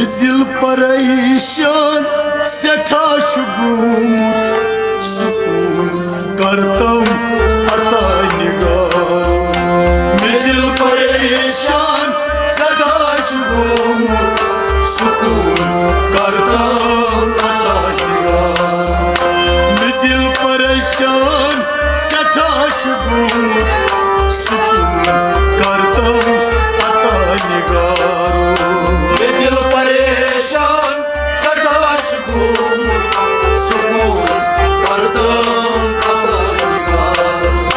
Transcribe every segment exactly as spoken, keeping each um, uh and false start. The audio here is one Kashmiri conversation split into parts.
دل پریشان سٮ۪ٹھاہ چھُ گوٚمُت، سکوٗن کرتم عطا نگارو۔ مےٚ دل پریشان سٮ۪ٹھاہ چھُ گوٚمُت، سکوٗن کرتم عطا نگارو۔ مےٚ دل پریشان سٮ۪ٹھاہ چھُ گوٚمُت، سکوٗن کرتم عطا نگارو۔ مےٚ دل پریشان سٮ۪ٹھاہ چھُ گوٚمُت، سکوٗن کرتم عطا نگارو۔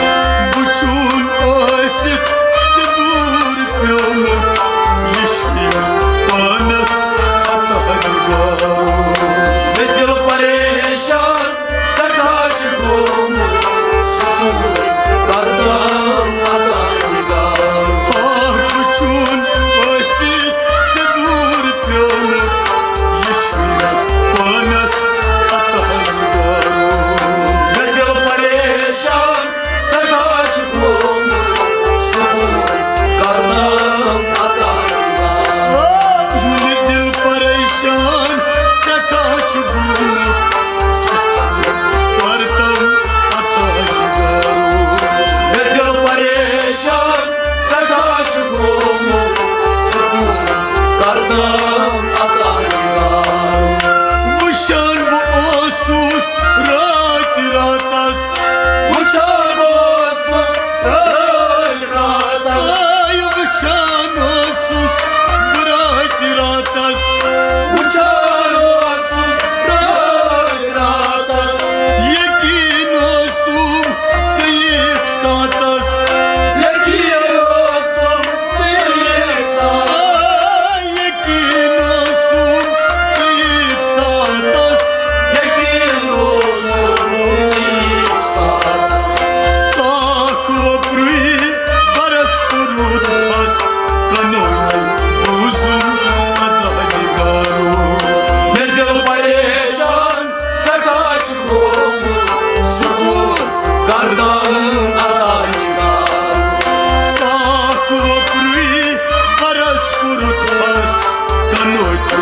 وٕچھُن ٲسِتھ تہِ دوٗر پیوٚمُت، یہِ چھُ پانس عطا نگارو۔ مےٚ دل پریشان سٮ۪ٹھاہ چھُ گوٚمُت، سکوٗن کرتم عطا نگارو۔ آہ، وٕچھُن ٲسِتھ تہِ دوٗر پیوٚمُت، یہِ چھُ پانس عطا نگارو۔ مےٚ دل پریشان سٮ۪ٹھاہ چھُ گوٚمُت، سکوٗن کرتم عطا نگارو۔ آہ، مےٚ دل پریشان سٮ۪ٹھاہ چھُ گوٚمُت، سکوٗن کرتم عطا نگارو۔ مےٚ دل پریشان سٮ۪ٹھاہ چھُ گوٚمُت، سکوٗن کرتم عطا نگارو۔ وٕچھان بہٕ اوسُس راتہِ راتس، وٕچھان بہٕ اوسُس راتہِ راتس، آے وٕچھان اوسُس بہٕ راتہِ راتس، وٕچھان اوسُس راتہِ راتس۔ یقیٖن اوسُم ژٕ یِکھ ساتس، یقیٖن اوسُم ژٕ یِکھ ساتس۔ آ، یقیٖن اوسُم ژٕ یِکھ ساتس، یقیٖن اوسُم ژٕ یِکھ ساتس۔ ژاکھ وۄپرُے برس کوٚرُتھ تھس، کنو تہِ بوٗزُم صدا نگارو۔ مےٚ دل پریشان سٮ۪ٹھاہ چھُ گوٚمُت، سکوٗن کرتم عطا نگارو۔ ژاکھ وۄپرُے برس کوٚرُتھ تھس، کنو تہِ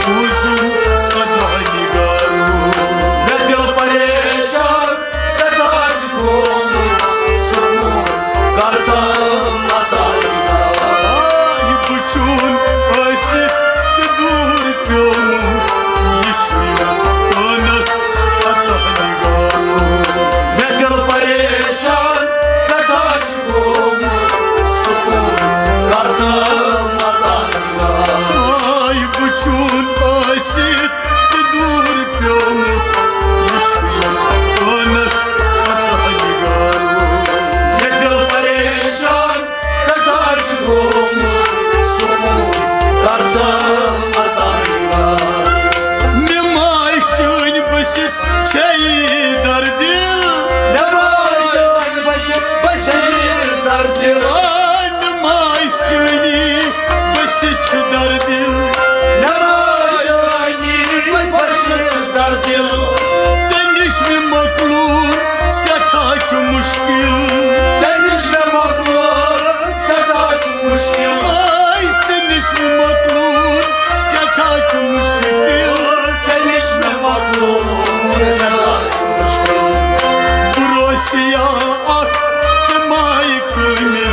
بوٗزُم صدا نگارو۔ مےٚ دل پریشان سٮ۪ٹھاہ چھُ گوٚمُت، سکوٗن کرتم عطا نگارو۔ آے وٕچھُن ٲسِتھ تہِ دوٗر پیوٚمُت، یہِ چھُ پانس عطا نگارو۔ مےٚ دل پریشان سٮ۪ٹھاہ چھُ گوٚمُت، سکوٗن کرتم عطا نگارو۔ آے وٕچھُن ٲسِتھ تہِ دوٗر پیوٚمُت، یہِ چھُ پانس عطا نگارو۔ مےٚ دل پریشان سٮ۪ٹھاہ چھُ گوٚمُت، سکوٗن کرتم عطا نگارو۔ مےٚ ما آسہِ چٲنۍ بٔسِتھ چھے دردِل۔ مےٚ ما آسہِ چٲنۍ بٔسِتھ بہٕ چھے دردِل۔ آ، مےٚ ما آسہِ چٲنی بٔسِتھ چھِ دردِل۔ مےٚ ما آسہِ چٲنی بٔسِتھ دردِل۔ ژےٚ نِش مےٚ مۄکلُن سٮ۪ٹھاہ چھُ مُشکِل۔ ژےٚ نِش مےٚ مۄکلُن سٮ۪ٹھاہ چھُ مُشکِل۔ آے ژےٚ نِش مےٚ مۄکلُن سٮ۪ٹھاہ چھُ مُشکِل۔ ژےٚ نِش مےٚ مۄکلُن سٮ۪ٹھاہ چھُ مُشکِل۔ بروسیا اکھ ژےٚ مایہِ کٲمِل،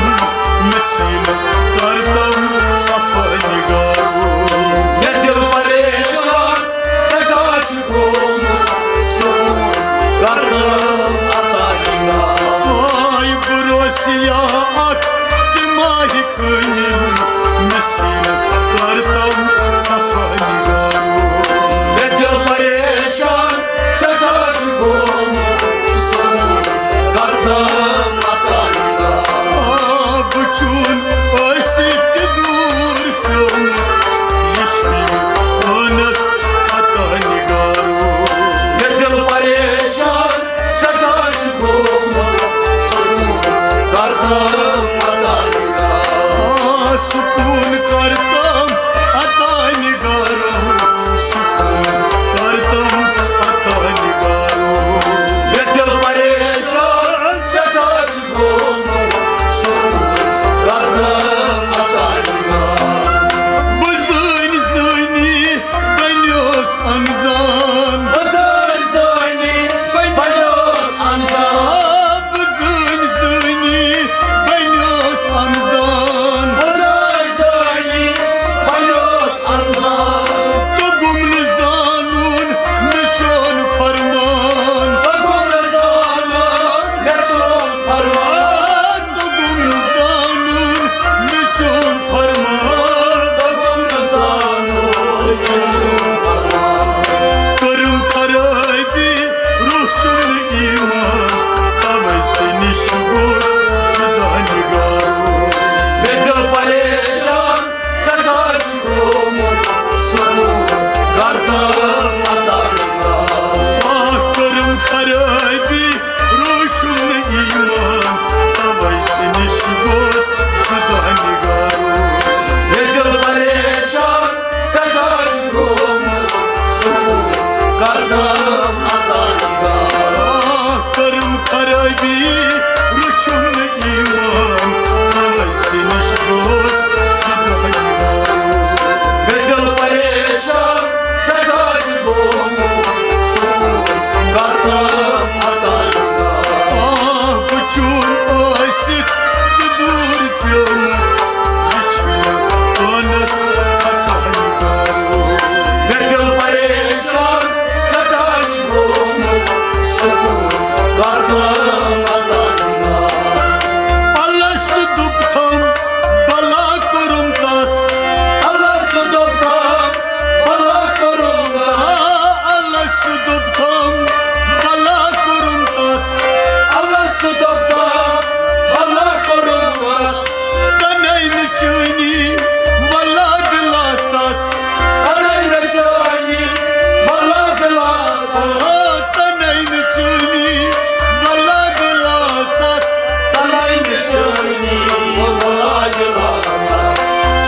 مےٚ سیٖنہٕ کرتم صفا نگارو۔ مےٚ دل پریشان سٮ۪ٹھاہ چھُ گوٚمُت، سکوٗن کرتم عطا نگارو۔ آے بروسیا اکھ ژےٚ مایہِ کٲمِل، مےٚ سیٖنہٕ کرتم صفا نگارو۔ مےٚ دل پریشان سٮ۪ٹھاہ چھُ گوٚمُت، سکوٗن کرتم عطا نگارو۔ آ، بہٕ چون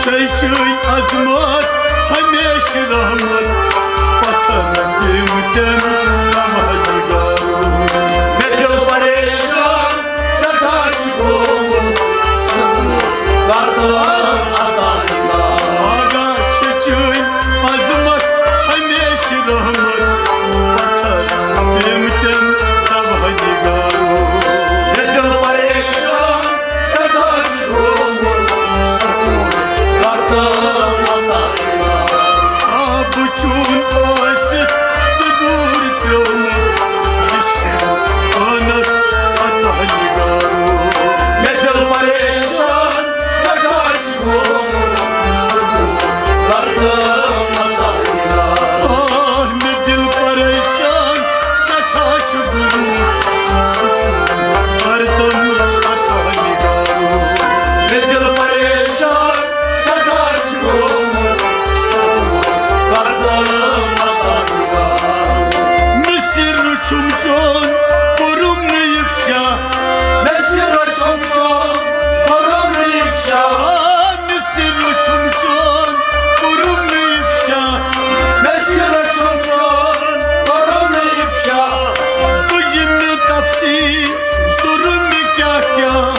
تۄہہِ چھُے عظمت ہمیشہِ رحمت پتھر پیمتٮ۪ن پروردگارو۔ مےٚ دِل پریشان سٮ۪ٹھاہ چھُ گوٚمُت، کر تہٕ عطا نِگار۔ آگاہ چھِ چٲنۍ عظمت ہمیشہِ رحمت پتھر پیمتٮ۪ن پروردگارو۔ مےٚ دِل پریشان سٮ۪ٹھاہ چھُ گوٚمُت، سکوٗن کر تہٕ عطا نِگار۔ آ، بہٕ چون ٲسِتھ تہٕ دوٗر پیوٚمُت، یہِ چھُ پانس عطا نِگارو۔ مےٚ دِل پریشان سٮ۪ٹھاہ چھُ گوٚمُت، سکوٗن کر تہٕ عطا نِگار۔ آ، مےٚ دِل پریشان سٮ۪ٹھاہ چھُ گوٚمُت، سکوٗن کر تہٕ عطا نِگارو۔ مےٚ دِل پریشان سٮ۪ٹھاہ چھُ گوٚمُت، سکوٗن کر تہٕ عطا نِگار۔ مِصر چھُم چون، کوٚرُم نہٕ افشا۔ مِصر چھُم چون، کوٚرُم نہٕ افشا۔ آ، مِصر چھُم چون، کوٚرُم نہٕ افشا۔ مِصر چھُم چون، کوٚرُم نہٕ افشا۔ تُجہِ مےٚ تفصیٖل، سوٚرُم مےٚ کیٛاہ کیٛاہ۔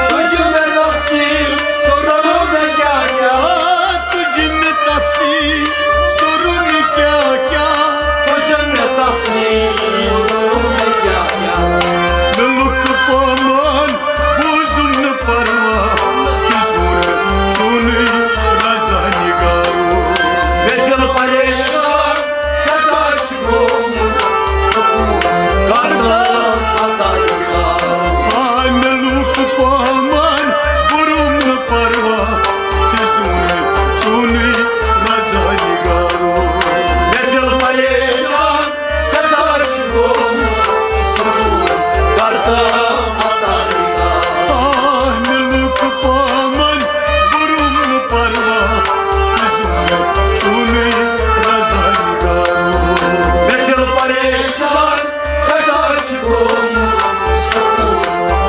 تُجہِ مےٚ تفصیٖل، سوٚرُم مےٚ کیٛاہ کیٛاہ۔ آ، تُجہِ مےٚ تفصیٖل، سوٚرُم مےٚ کیٛاہ کیٛاہ۔ تُجہِ مےٚ تفصیٖل، سوٚرُم مےٚ کیٛاہ کیٛاہ۔ مےٚ لوٚگ پٲمان، بوٗزُم نہٕ پروا، تہِ زوٗن چونُے رضا نِگارو۔ مےٚ دِل پریشان سٮ۪ٹھاہ چھُ گوٚمُت، کر تہٕ عطا نِگار۔ آ، مےٚ لوٚگ پٲمان، بوٗزُم نہٕ پروا، تہِ زوٗن چونُے رضا نِگارو۔ مےٚ دِل پریشان سٮ۪ٹھاہ چھُ گوٚمُت، سکوٗن کر تہٕ عطا نِگار۔ آ، مےٚ لوٚگ پٲمان، بوٗزُم نہٕ پروا، تہِ زوٗن چونُے رضا نِگارو۔ مےٚ دِل پریشان سٮ۪ٹھاہ چھُ گوٚمُت، سکوٗن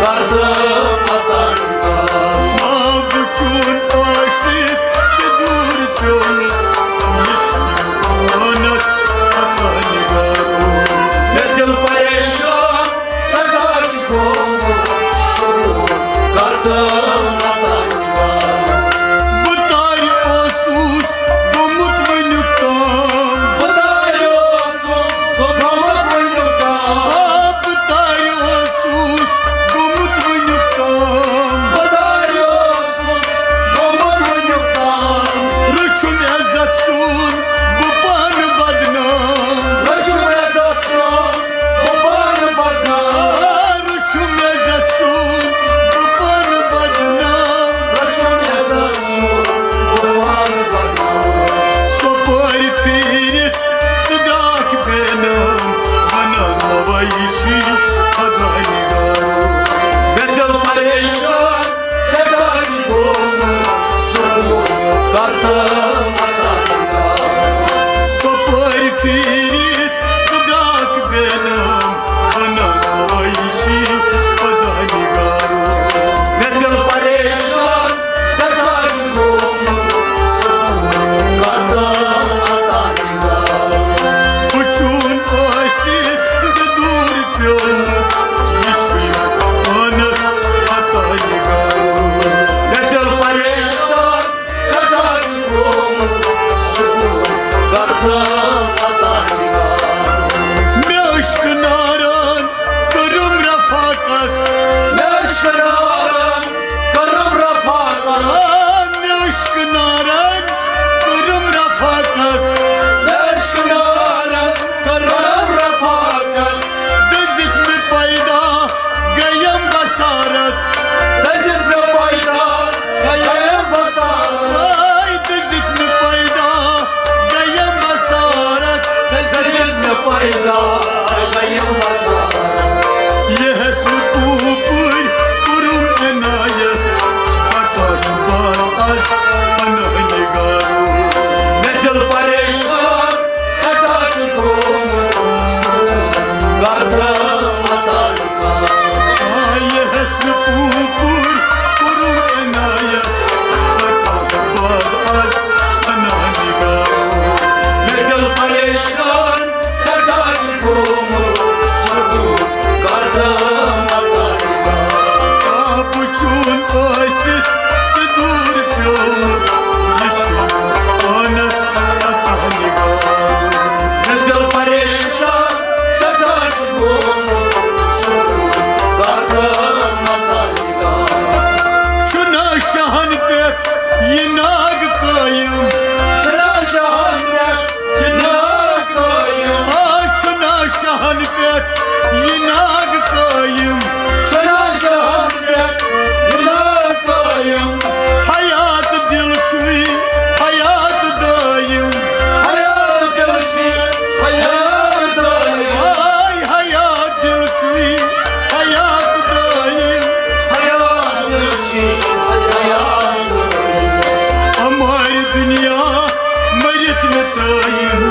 کر تہٕ عطا نِگار۔ آ، بہٕ چون ٲسِتھ تہِ دوٗر پیوٚن، یہِ چھُ پانس عطا نِگارو۔ مےٚ دِل پریشان سٮ۪ٹھاہ چھُ گوٚمُت، سکوٗن کر تہٕ عطا نِگار۔ بہٕ تارِ اوسُس گوٚمُت وٕنیُک تام۔ بہٕ تارِ اوسُس گوٚمُت وٕنیُک تام۔ آ، بہٕ تارِ اوسُس گوٚمُت وٕنیُک تام۔ بہٕ تارِ اوسُس گوٚمُت وٕنیُک تام۔ رٔچھُم عزت چھُم بہٕ پانہٕ بدنام۔ رٔچھُم عزت چھُم بہٕ پانہٕ بدنام۔ آ، رٔچھُم عزت چھُم بہٕ پانہٕ بدنام۔ رٔچھُم عزت چھُم بہٕ پانہٕ بدنام۔ ژۄپٲرۍ پھیٖرِتھ سُہ درٛاکھ بے نام، ونان موائی چھُے خدا نِگارو۔ مےٚ دِل پریشان سٮ۪ٹھاہ چھُ گوٚمُت، سکوٗن کر تہٕ عطا نِگار۔ دُنیا مٔرِتھ مےٚ ترٛٲیِم